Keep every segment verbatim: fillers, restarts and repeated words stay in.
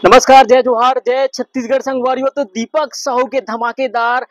नमस्कार, जय जोहार, जय छत्तीसगढ़ संगवारी हो। तो दीपक साहू के धमाकेदार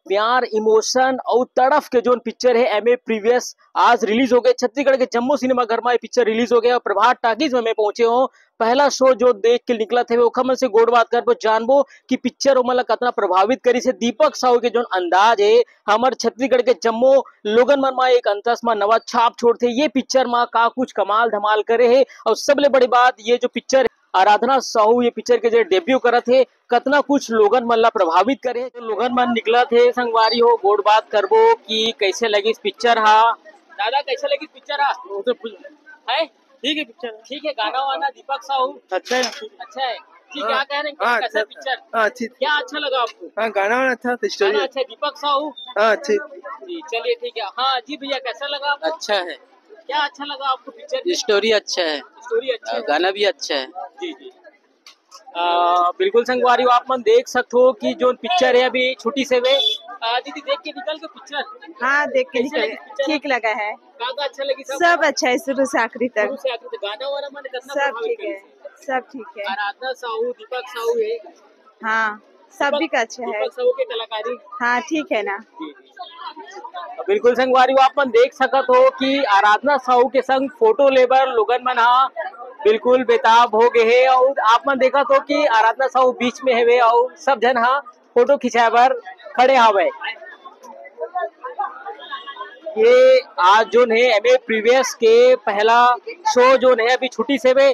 प्यार, इमोशन अउ तड़फ के जोन पिक्चर हे एमए प्रीवियस, आज रिलीज हो गए। छत्तीसगढ़ के जम्मो सिनेमा घर में ये पिक्चर रिलीज हो गया। प्रभात टाकीज में मैं पहुंचे हूँ, पहला शो जो देख के निकलत हे ओखर मन से गोठ बात करबो, जानबो कि पिक्चर ओमन ला कतना प्रभावित करिस हे। दीपक साहू के जोन अंदाज हे, हमर छत्तीसगढ़ के जम्मो लोगन मन मा एक अंतस मा नवा छाप छोड़थे। ये पिक्चर मा का कुछ कमाल धमाल करे हे, अउ सबले बड़ी बात, ये जो पिक्चर आराधना साहू ये पिक्चर के जे डेब्यू करत हे, कतना कुछ लोगन मन ला प्रभावित करे हे। तो लोगन मन निकलत हे, संगवारी हो, गोठ बात करबो कि कैसे लगिस पिक्चर हा। दादा, कैसे लगिस पिक्चर हा? वो तो फुल है? ठीक है पिक्चर। ठीक है, गाना वाना दीपक साहू? अच्छा है। अच्छा है। ठीक है, हाँ। क्या कह रहे हैं, हाँ, कैसा अच्छा पिक्चर? हाँ, अच्छी। क्या अच्छा लगा आपको? हाँ, गाना वाना अच्छा था, स्टोरी। गाना अच्छा है, दीपक साहू? हाँ, अच्छी। जी, चलिए, ठीक है। हाँ जी भैया, कैसा लगा आपको? अच्छा है। क्या अच्छा लगा आपको पिक्चर? स्टोरी अच्छा है। स्टोरी अच्छा है। गाना भी अच्छा है। जी जी। अ, बिल्कुल संगवारी हो, आप मन देख सकत हो कि जोन पिक्चर हे अभी छुट्टी से वे। अ, दीदी, देख के निकल के पिक्चर? हाँ, देख के कैसे निकल। लगी पिक्चर? ठीक लगा है। का का अच्छा लगी सब? सब अच्छा है, शुरू से आखिरी तक। शुरू से आखिरी तक। गाना वाना मन कितना सब प्रभावित ठीक है। करी? सब ठीक है। आराधना साहू, दीपक साहू है। हाँ, सब भी का अच्छा है। दीपक साहू के कलाकारी? हाँ, ठीक है ना। बिल्कुल संगवारी हो, आप मन देख सकत हो कि आराधना साहू के संग फोटो लेबर लोगन मन हा बिल्कुल बेताब हो गए हे। अउ आप मन देखत हो कि आराधना साहू बीच में हवे अउ सब झन हा फोटो खिंचाए बर खड़े हवे। ये आज जोन हे एमए प्रीवियस के पहला शो जोन हे अभी छुट्टी से वे।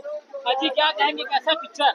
हाँ जी, क्या कहेंगे, कैसा पिक्चर?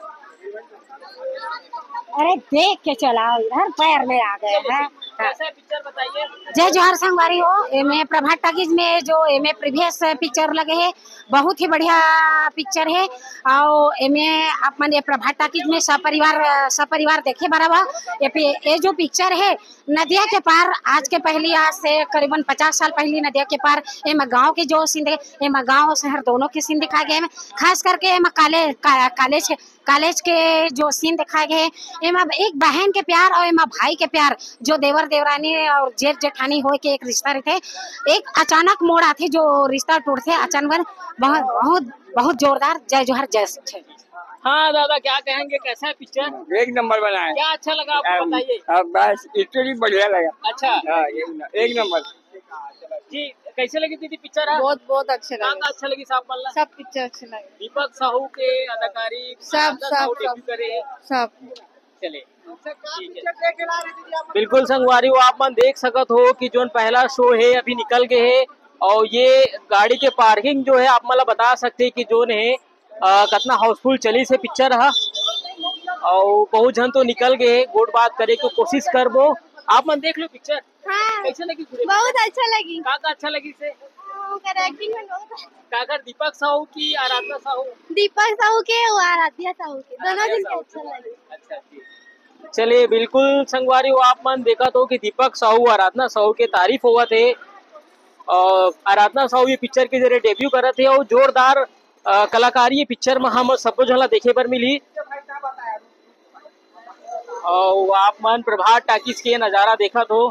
अरे, देख के चलाओ, इधर पैर में आ गए हैं। कैसा है पिक्चर, बताइए। जय जोहार संगवारी हो, एमे प्रभात टाकीज में जो एमे प्रीवियस पिक्चर लगे हे, बहुत ही बढ़िया पिक्चर हे। अउ एमे आप मन ये प्रभात टाकीज में सपरिवार, सपरिवार देखे बराबर। ये पि-, ये जो पिक्चर हे नदिया के पार, आज के पहली, आज से करीबन पचास साल पहली नदिया के पार एमा गांव के जो सीन देखे, एमा गांव अउ शहर दोनों के सीन दिखाए गए हे। खास करके एमा काले-, का-, कॉलेज, कॉलेज के जो सीन दिखाए गए हे, एमा एक बहन के प्यार अउ एमा भाई के प्यार, जो देवर देवरानी अउ जेठ जेठानी होए के एक रिश्ता रहिथे, एक अचानक मोड़ आथे जो रिश्ता टूटथे अचानक। बहुत, बहुत, बहुत जोरदार। जय जोहार, जय छत्तीसगढ़। हाँ दादा, क्या कहेंगे, कैसा है पिक्चर? एक नंबर बना है। क्या अच्छा लगा आपको, अम, बताइए। अब बस स्टोरी बढ़िया लगा। अच्छा। हाँ, एक न-, एक नंबर। जी, कैसे लगी दीदी पिक्चर है? बहुत, बहुत अच्छे लगे। का अच्छा लगी साहब, मतलब? सब पिक्चर अच्छे लगे। दीपक साहू के अदाकारी, सब, आराधना साहू सब, डेब्यू सब, करे। सब। चले, ठीक है। बिल्कुल संगवारी हो, आप मन देख सकत हो कि जोन पहला शो हे अभी निकल गए हे, अउ ये गाड़ी के पार्किंग जो हे आप मन ला बता सकथे कि जोन हे, अ, कतना हाउसफुल चलिस हे पिक्चर ह, अउ बहुत झन तो निकल गए हे। गोठ बात करे के कोशिश करबो, आप मन देख लो पिक्चर। हाँ। कैसे लगी पूरे? बहुत अच्छा लगी। का का अच्छा लगी से? हाँ, ओकर एक्टिंग में बहुत। काकर दीपक साहू की आराधना साहू? दीपक साहू के अउ आराध्या साहू के, दोनों आराध्या जन के साहू अच्छा के। लगी। अच्छा जी। चलिए, बिल्कुल संगवारी हो, आप मन देखत हो कि दीपक साहू, आराधना साहू के तारीफ होवत हे। अउ आराधना साहू ये पिक्चर के जरिए डेब्यू करत हे अउ जोरदार, अ, कलाकारी ये पिक्चर में हम सबो झन ला देखे बर मिलही। अउ आप मन प्रभात टाकीज के नजारा देखत हो।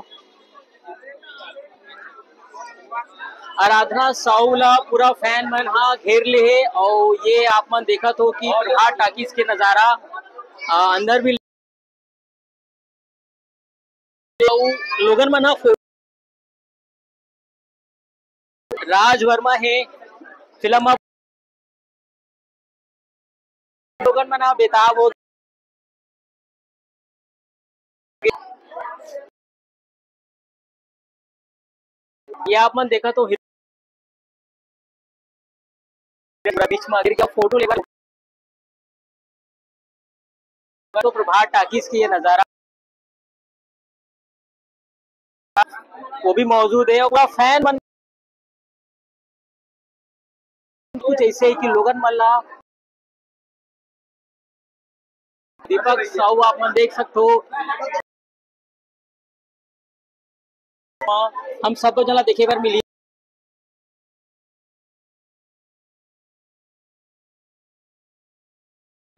आराधना साहू ला पूरा फैन मन हा घेर ले हे, अउ ये आप मन देखत हो कि प्रभात टाकीज के नजारा, आ, अंदर भी अउ लोगन मन हा फो-, राज वर्मा हे फिल्म मा लोगन मन ह बेताब हो। ये आप मन देखत हो, पूरा बीच में आखिर क्या फोटो लेकर तो प्रभात टाकीज की ये नजारा वो भी मौजूद है। और पूरा फैन मन कुछ ऐसे है कि लोगन मन ला दीपक साहू आप मन देख सकते हो, हम सब झन ला देखे बर मिली।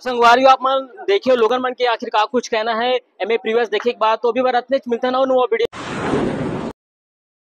संगवारी हो, आप मन देखियो लोगन मन के आखिर का कुछ कहना है एमे प्रीवियस देखे के बाद। तो अभी बार अतने मिलता ना नवा वीडियो।